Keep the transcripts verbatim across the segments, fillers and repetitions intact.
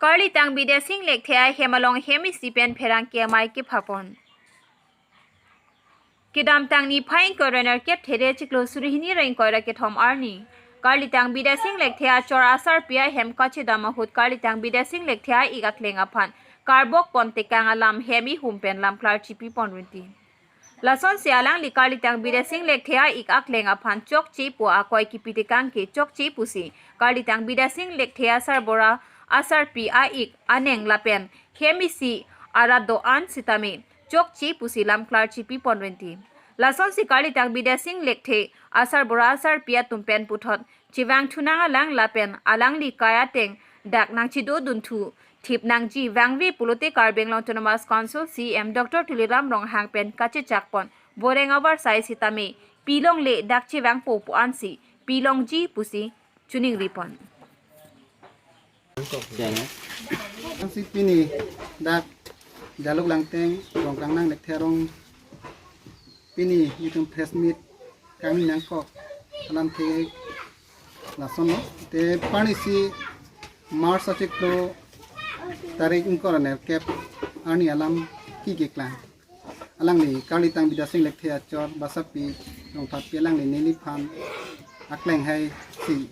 Karlitang Bidya Sing Lekthe ahem along hem isi pen pherangke amei kephapon. Kedamtang niphai ingkoi ra nerkep There chiklo suri hini ra ingkoi ra kethom arni, Karlitang Bidya Sing Lekthe achor asarpi ahem kachedam ahut Karlitang Bidya Sing Lekthe a-ik akleng aphan karbok pon tekang alam hem ihum pen lamklar chipi pon rinti. Lasonsi alangli Karlitang Bidya Sing Lekthe a-ik akleng aphan chokche pu akoi kipi tekang ke chokche pusi Karlitang Bidya Sing Lekthe asarbura asarpi a-ik aneng lapen hem isi arat do-an sitame chokche pusi lamklar chipi pon rinti. Lasonsi Karlitang Bidya Sing Lekthe asarbura asarpi atum pen puthot chevang thunang alang lapen alangli kai ateng dak nangchedo dunthu thip nangji vangve pulote Karbi Anglong Autonomous Council C E M Doctor Tuliram Ronghang pen kachechak pon boreng avarsai sitame pilongle dak chevangpo pu ansi pilongji pusi choningri pon. Ansi pini dak Jaluk Langteng Rongkangnang Lekthe arong pini itum press meet kangni nangkok alam ke lason lo. Te parni si March achiklo tarik ingkoi ra nerkep arni alam kikeklang. Alangli Karlitang Bidya Sing Lekthe achor basapi Rongpharpi alangli neliphan akleng hai si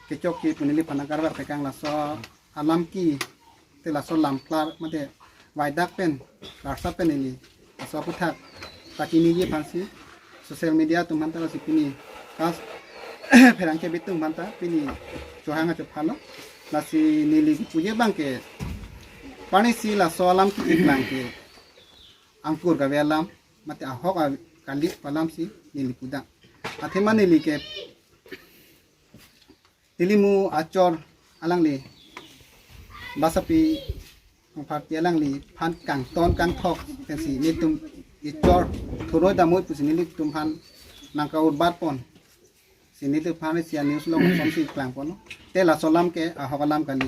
kechokche pu neliphan akarbat tekang laso alam ke te laso lamklar mate vaidak pen karsa pen neli laso aphuthak pachiniji aphansi social media atum aphan ta lasi pini kas pherangke bitung aphan ta pini chohang achophalo. Lasi neli puji abang ke parni si laso alam ke iklang ke angkur kave alam mate ahok a- kali pu alam si neli pudang. Athema neli ke Tilimu achor alangli basapi Rongpharpi alangliphan kangton kangthok pensi netum ichor thuroi damoi pusi nelitum aphan nangka-urbat pon si netum aphan si news along som si klang pon te laso alam ke ahok alam kali.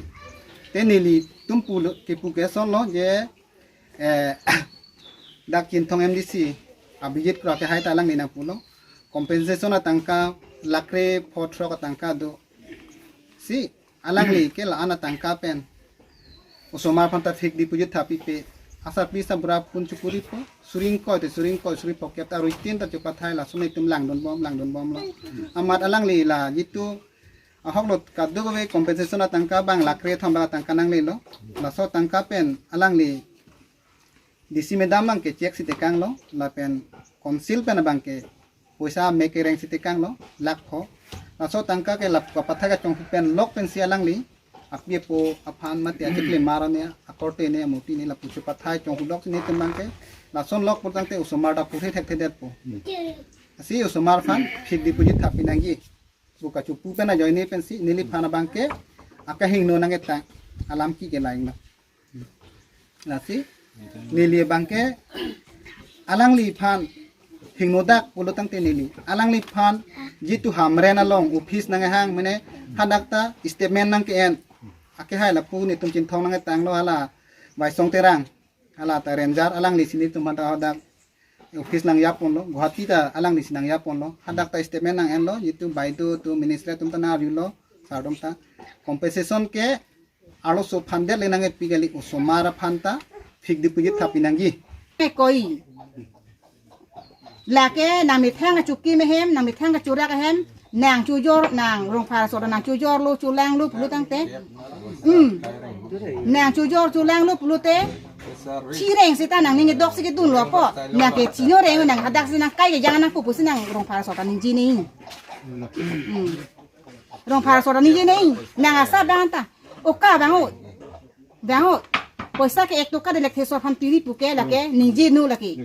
Te nelitum pulo kepu ke ason lo je eh, dak Chinthong M D C Abhijit Kro ke hai ta alangli nangpulo compensation atangka lakre pho throk atangka do. Si alangli ke la-an atangka pen osomar aphan ta fixed deposit tha pipe. Asarpi asarbura phone chukuri po. Suri ingkoi te suri ingkoi suri phokep ta rutin ta chupathai lason netum langdun bom langdun bomlo. Amat alangli la jitu ahok lo kadokave compensation atangka abang lakre thom abang atangka nanglelo. Laso atangka pen alangli D C madam abang ke cheque si tekanglo lapen council pen abang ke poisa me kereng si tekanglo lakh pho. Laso atangka ke lap kapathai kachonghu pen lok pensi alangli api apo aphan mate achiklimar ne akorte ne amuti ne lapu chupathai chonghu lok si netum abang ke lason lok pulotangte osomar ta puthe thekthedetpo. Si osomar aphan fixed deposit tha pinangji pu kachupu pen ajoine pensi neliphan abang ke akahingno nang-etang alam ke kelain lo. Lasi neli abang ke alangliphan hingnodak pulotangte neli alangliphan jitu Hamren along office nanghang mene hadak ta statement nangke-en akehai lapu netum Chinthong nang-etanglo hala Baisong Terang hala ta ranger alangli si netum aphan ta hadak office nangjaponlo Guwahati ta alangli si nangjaponlo hadak ta statement nang-enlo jitu baideo atum ministry atum ta nang-arjulo sardom ta compensation ke arloso aphan det le nang-epi kali osomar aphan ta fixed deposit tha pinangji. Koi lake nangmethang achukim ahem nangmethang achurak ahem nangchojor nang Rongphar asor nangchojorlo cholanglo pulotangte. Hmm. Nangchojor cholanglo pulote chireng seta nangning dok si kedunlo apo. Nangke chinoreng nang hadak si nangkai kejang nangpo pusi nang Rongphar asor ta ningje nang. Hmm. Rongphar asor ta ningje nang. Nang asa abang ta. Oka abang o. Abang o. Poisa ke ek toka de Lekthe asor aphan piri puke lake ningje nu lake.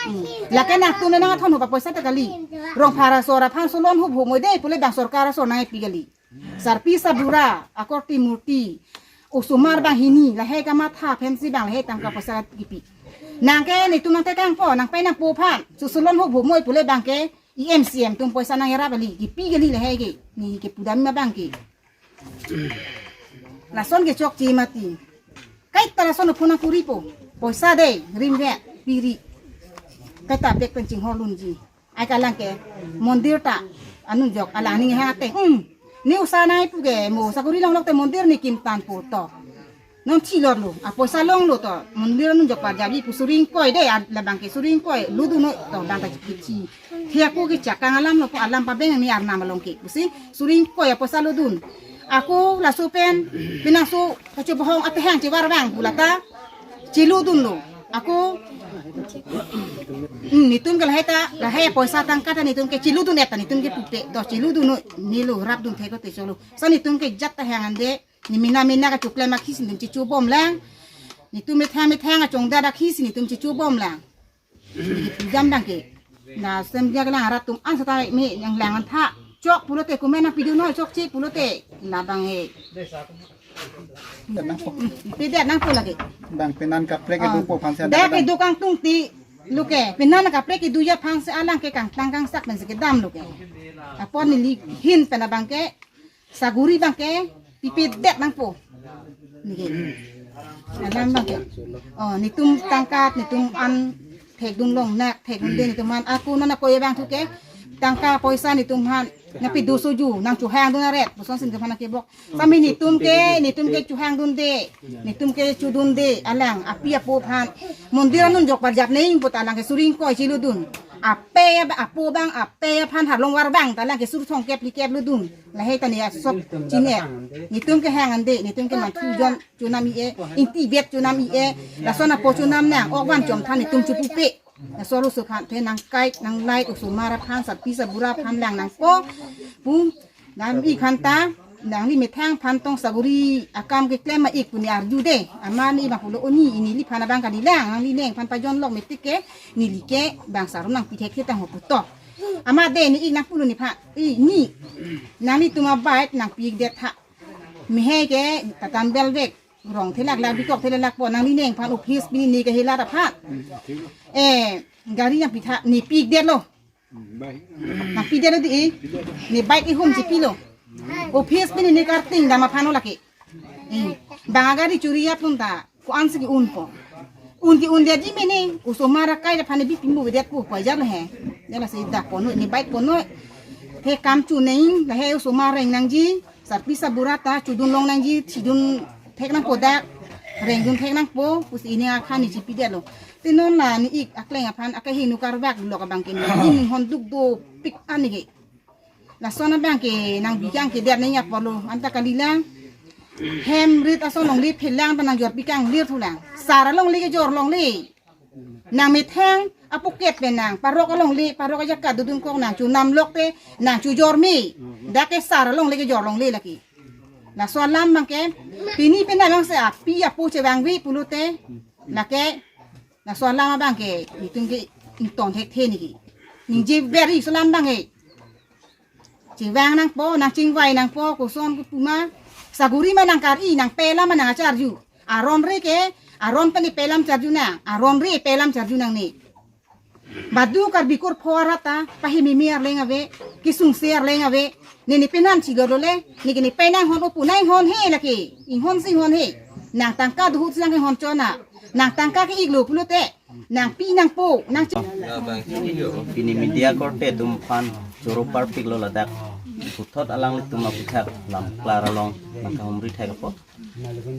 Hmm. Lake nangtum le nangthon hopa poisa ta kali. Rongphar asor aphan solon hup humoi de pule bang sorkar asor nang-epi kali. Sarpi asarbura akorte murti osomar banghini lahei kamatha pensi bang lahei tangka poisa kipi. Nangke netum nangtekangpo nangpai nangpo aphan susulon hup humoi pule bang ke E M C M atum poisa nangyarap kali kipi kali lahei ke neke pudam ma abang ke. Lason ke chokche mati. Kaita lason phone kuripo. Poisa de rimvet piri. Kaita bek pen chinghor lunji. Ai kalang ke mondir ta anujok alang ninghang ate. Hmm. Ne usa nai pu ke mo sakori longlok te mondir ne kim tan po to. Non chilor lo, apoisa longlo to, mondir anun jok parjapji pu suri ingkoi de, a, labang ke suri ingkoi, ludun noi to, bang ta kichi. Thia ko ke chakang alam lo ko alam pabeng ni arnam along ke, pusi suri ingkoi apoisa ludun. Ako laso pen, penang so, kacho bohong atehang chevar bang, bulata, chiludun lo. Ako, hmm, nitum ke lahai ta, lahai poisa tangka ta nitum ke chiludun eta, nitum ke pupe, to chiludun noi, nilo rap dun theko te cholo. Sa nitum ke jat tahang ande, ne mina mina kachoklem akhisi nitum chichu bom lang. Nitum methang methang achongdat akhisi nitum chichu bom lang. Jam dang ke. Na sem dia lang arat atum an sata me yang lang an tha. Chok pulote kumen nangpidun noi chokche pulote. Labang e. Pidet nangpo lake. Bang penan kaprek kedo aphan si. Dak kedo kangtung ti lo ke. Penan kaprek kedo aphan si alang ke kangtang kangsak pen si kedam lo ke. Apot neli hin pen abang ke. Saguri bang ke pipedet nangpo. Niki. Alam bang ke. Oh, nitum tangka, nitum an thekdun longnak, thekdunde nitum an. Ako nana koye bang thu ke. Tangka poisa nitum an. Nangpido soju, nangchuhang dun aret. Puson si nitum an kebok. Sami nitum ke, nitum ke chuhang dunde. Nitum ke chudunde. Alang, api apo aphan. Mondir anun jok parjap neng puta alang ke suri ingkoi chiludun. Ape ya apo bang, ape aphan harlong var bang. Ta alang ke sur thongkep likep ludun. Lahai ta ne asop chine. Nitum ke hang ande, nitum ke manthu jon chunam i-e, ingti bet chunam i-e, lason apo chunam nang, ok van chom than nitum chupupe. Laso ru sukhan the nang kai, nang lai, osomar aphan, sarpi sarbura aphan lang nangpo. Pu, nang ik aphan ta, nangli methang aphan tong saguri akam keklem ma ik pu ne arju de. Amat ne bang pulo oni, neliphan abang kali lang, nangli neng aphan pajon lok metik ke, neli ke bang sarum nangpi thek tang ho puto. Amat de ne ik nang pulo nephan. I, ni. Nanglitum abait nangpi ik det tha. Mehai ke tatam bel vek. Rong thelak lak bikok thelak lak po nangli neng aphan office pini ne ke helat aphan. Eh, gari nangpitha, nepi ik det lo. Nangpi det lo di i. Ne bike ihum chipilo. Office pini ne karting dam aphan lo lake. Eh, bang agari churi apun ta. Ko-an si ke-un po. Un ke-un dia ji mene, osomar akai aphan ne bi pimu vedet po, pajar le he. Dia lasi dak pon noi, ne bike pon noi. He kam chu neng, lahe osomar reng nangji, sarpi sarbura ta, chudun long nangji, chidun thek nangpo dak, rengdun thek nangpo, pusi ne akhan ne chipi det lo. Te non la ne ik akleng aphan, akahingno karbak lok abang ke ne, ne hon duk dopik an ne ke. Lason abang ke nang bikang ke der neng apor lo anta kali lang. Hem rit ason longle phelang ta nangjor pikang lir thulang. Sar alongle kejor longle. Nang methang apoket pen nang parok alongle parok ajakat dodun kok nang chunam lok te nang chujor me. Dak ke sar alongle kejor longle lake. Laso alam abang ke pini pen abang si api apo chevangve pulote lake laso alam abang ke itum ke ington thekthe niki. Ningje veri laso alam abang ke. Chevang nangpo, nangchingvai nangpo, koson kopuma. Saguri ma nangkari, nangpelam ma nangcharju. Aron re ke, aron pen ne pelam charju nang, aron re pelam charju nangne. Badu Karbi kurpho arat ta, pahememe arleng ave, kesungse arleng ave, ne ne penan chilo lole, ne ke ne penang hon opu nang hon he lake, inghon si hon he. Nang tangka duhut si nang hon chona, nang tangka ke iglo pulote, nangpi nangpo, nang Pini media korte atum aphan choro parpik lo ladak. Puthot alanglitum aputhak lam klar along nangkahumri thek apot.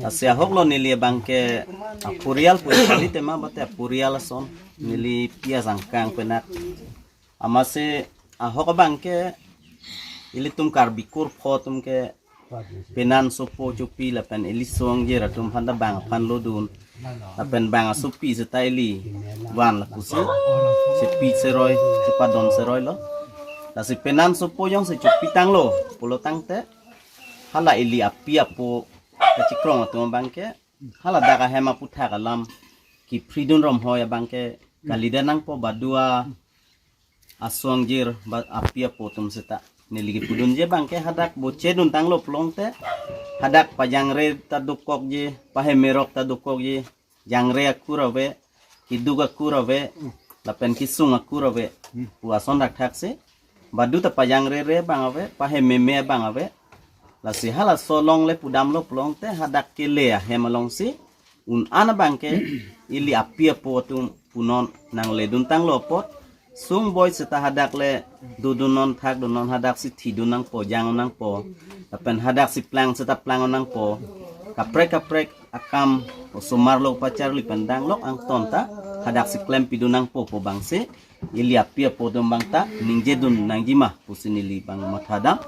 Lasi ahok lo neli abang ke apurial pu kali tema bate apurial ason neli pia jangkang penak. Amatsi ahok abang ke ilitum Karbi kurpho atum ke penan sopo chopi lapen ili asong jer atum aphan ta bang aphan lodun. Lapen bang asopi seta ili van lapusi. Sepi seroi, sepadon seroi lo. Lasi penan sopo jongsi chopi tanglo, pulo tangte. Hala ili api apo kachikrong atum abang ke. Hala dak ahem aputhak alam. Kiphridun romhoi abang ke. Kalidet nangpo badua asong jer ba api apo atum seta. Neli kipudunji abang ke hadak bochedun tanglo pulote. Hadak pajangre ta dokokji, pahemerok ta dokokji, jangre akur ave, keduk akur ave, lapen kesung akur ave. Pu ason thakthak si. Badu ta pajangrere abang ave, pahememe abang ave. Lasi halaso alongle pudamlo pulote hadak kele ahem alongsi. Un-an abang ke ili api apo atum punon nangledun tanglo apot. Sungboi seta hadak le dodun non thakdun non, hadak si thidun nangpo, jang nangpo. Lapen hadak si plang seta plang nangpo. Kaprek kaprek akam osomar lo pacharli pen danglok angton ta hadak si klempidun nangpo pu abangsi ili api apo atum abang ta ningjedun nangjima pusi neli abang mathadam.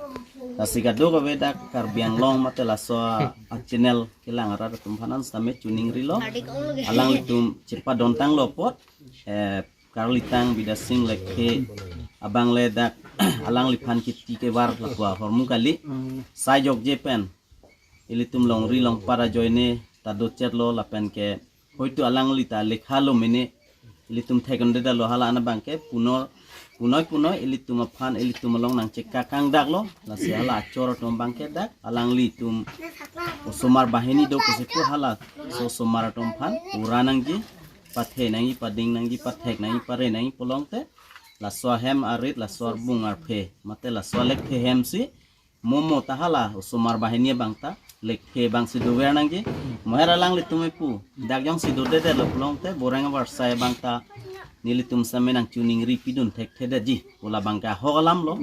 Lasi kadokave dak Karbi Anglong mate laso a channel kelang arat atum aphan an sitame choningrilo. Alanglitum chepadontanglo apot, eh, Karlitang Bidya Sing Lekthe abang le dak alangliphan kiti kevar lapu ahormu kali. Sai jokje pen ilitum longri longpat ajoine ta docherlo lapen ke hoitu alangli ta lekha lo mene ilitum thekdundedetlo, hala an abang ke punor punoi punoi ilitum aphan ilitum along nangchekakangdaklo. Lasi hala achor atum abang ke dak alanglitum osomar banghini do pusi pu halaso osomar atum aphan pura nangji, pathe nangji, pading nangji, pathek nangji, pare nangji pulote laso ahem arit, laso arbung arphe mate laso alekthe hem si momo ta hala osomar banghini abang ta lekthe abang si dover nangji. Mo hera alanglitum epu dak jongsi dodedetlo pulote Boreng Avarsai abang ta nelitum sitame nangchoningripidun thekthedetji pu labang ke ahok alam lo.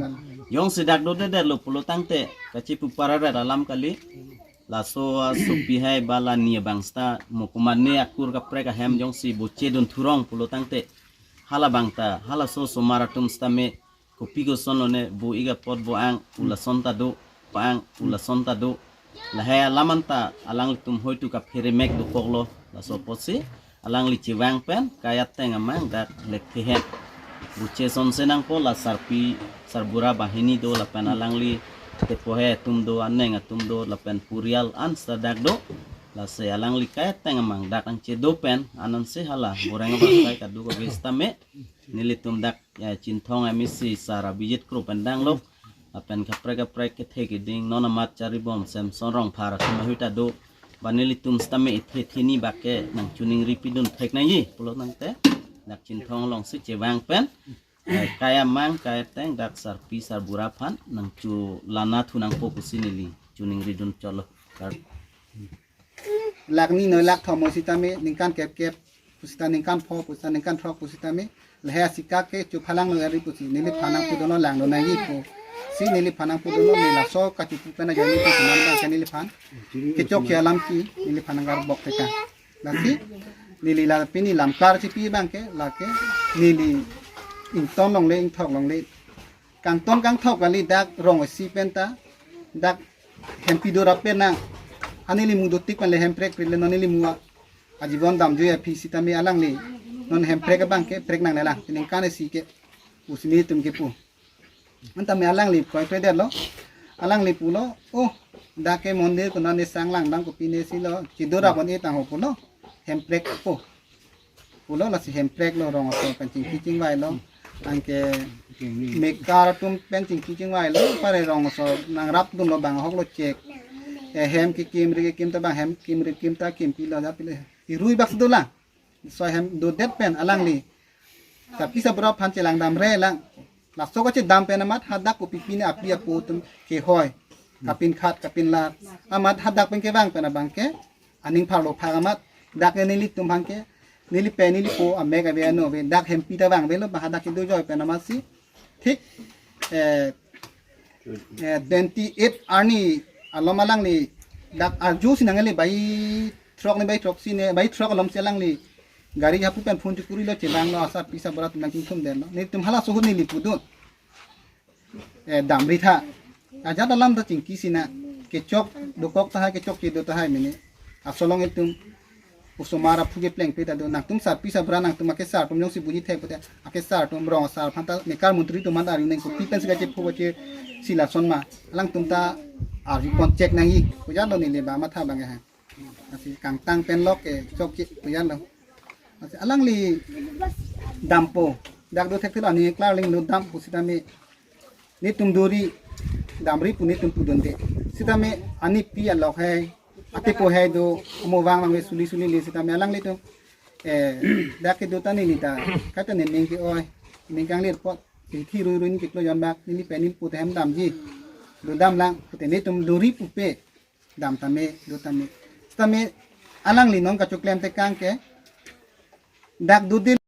Jongsi dak dodedetlo pulo tangte kachipu pararet alam kali. Laso asopi hai ba la ni abang seta mo komatne akur kaprek ahem jongsi bochedun thurong pulo tangte hala abang ta halaso osomar atum sitame kopi koson lone bo ik apot bo ang pu lason ta do, pa ang pu lason ta do. Lahai alam an ta alanglitum hoitu kaphere mek dokoklo. Laso apotsi alangli chevang pen kai ateng amang dak lekthe hem boche sonse nangpo, la sarpi sarbura banghini do lapen alangli tepo hai atum do, aneng atum do lapen purial an seta dak do. Lasi alangli kai ateng amang dak nangchedo pen anansi hala Boreng Avarsai kadokave sitame nelitum dak, eh, Chinthong M A C sar Abhijit Kro pen danglok lapen kaprek kaprek kethe keding non amat charibom Samson Rongphar atum ahui ta do. Ba nelitum sitame ethe theni abang ke nangchoningripidun thek nangji pulo tangte dak Chinthong alongsi chevang pen, eh, kai amang kai ateng dak sarpi sarbura aphan nangcholana thu nangpo pusi neli choningridun chotlo. Kar- Lakh ni noi lakh thom sitame ningkan kep kep pusita ningkan pho pusita ningkan throk pusitame lahai asika ke chuphalang noi ari pusi neliphan nangpudunlo, langdun nangji pusi neliphan nangpudunlo, neli laso kachipu pen ajoine pu kunan abang ke neliphan kechokche alam ke neliphan nangkarbok teka. Lasi neli la pini lamklar chipi abang ke lake neli ington longle ingthok longle, kangton kangthok kali, dak rong isi pen ta dak hempi dorap pen nang, ani neli mu dotik pen le hemprek prit le non neli mu ajibon damjui aphi sitame alangli non hemprek abang ke prek nanglelang, ningkan isi ke pusi nelitum kepu. Antame alangli kroikre detlo, alangli pulo, "Oh, dak ke mondir kunan ne sang langdang kopi ne silo, chidorap pon-e tangho," pulo, hemprek po. Pulo lasi hemprek lo, rong aso pen chingki chingvai lo. Anke mekar atum pen chingki chingvai lo, pare rong aso nangrapdunlo, bang ahok lo chek. Eh, hem kekim ri kekim ta bang hem kim ri kim ta kimpi lo ja pile. Irui bak si dolang. Soi hem dodet pen alangli sarpi sarbura aphan chelangdamre lang. Laso kachedam pen amat hadak kopi pine api apo atum kehoi, kapinkhat kapinlar amat hadak pen kevang pen abang ke aning pharlo phak amat dak ke nelitum abang ke neli pe neli po amek ave ano ave, dak hempi ta vangvelo, ba hadak kedo joi pen amatsi thik, eh, eh, twenty eight arni alom alangli dak arjusi nangle bai throk ne bai throksi ne bai throk alomsi alangli gari hapu pen phone chukuri lo, chelanglo, asarpi sarbura atum nangchingthum detlo. Nelitum halaso ahut neli pudun, eh, damri tha. Ajat alam ta chingki sina, kechok dokok tahai, kechokche do tahai mene. Asolong itum osomar aphu keplengpe ta do. Nangtum sarpi sarbura, nangtum akesar atum jongsi buji thek pute, akesar atum, rong asar aphan ta, mekar montri atum an ta ari neng kopi pensi kachepho kachesi lason ma. Alangtum ta arjupon chek nangji. Kojalo neli ba matha abang ke ha. Lasi kangtang pen lok ke chokche kojalo. Lasi alangli dampo. Dak do thekthelo, ani klarling lo dam pusitame netum dori damri pu netum pudunde. Sitame ani pi alok hai, atepo hai do, mo vang vangve suli suli le sitame alanglitum, eh, dak kedo ta neli ta, kata ne ning ke-oi, ning kanglir apot, thi rui rui ne keklo jon bak, neli pe neli po ta hem damji. Dodamlang, pute netum dori pupe, dam tame, do tame. Sitame alangli non kachoklem tekang ke, dak dodel